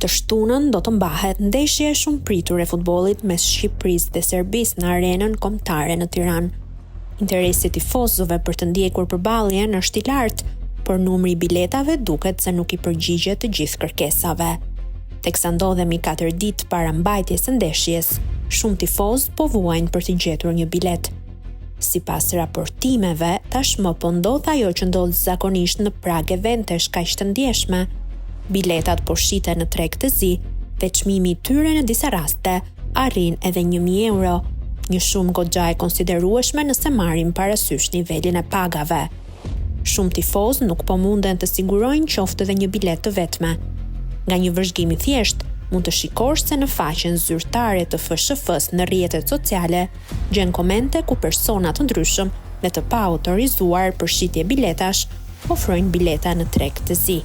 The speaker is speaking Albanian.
Të shtunën do të mbahet ndeshje e shumëpritur e futbollit mes Shqipërisë dhe Serbisë në Arenën Kombëtare në Tiranë. Interesi i tifozëve për të ndjekur përballjen është i lartë, por numri i biletave duket se nuk i përgjigjet të gjithë kërkesave. Teksa ndodhemi 4 ditë para mbajtjes së ndeshjes, shumë tifozë po vuajnë për të gjetur një biletë. Sipas raportimeve, tashmë po ndodh ajo që ndodh zakonisht në prag eventesh kaq të ndjeshme. Biletat po shiten në treg të zi dhe çmimi i tyre në disa raste arrin edhe 1000 euro, një shumë goxha e konsiderueshme nëse marrim parasysh nivelin e pagave. Shumë tifozë nuk po munden të sigurojnë qoftë edhe një biletë të vetme. Nga një vëzhgim i thjeshtë, mund të shikosh se në faqen zyrtare të FSHF-së në rrjetet sociale gjen komente ku persona të ndryshëm dhe të paautorizuar për shitje biletash ofrojnë bileta në treg të zi.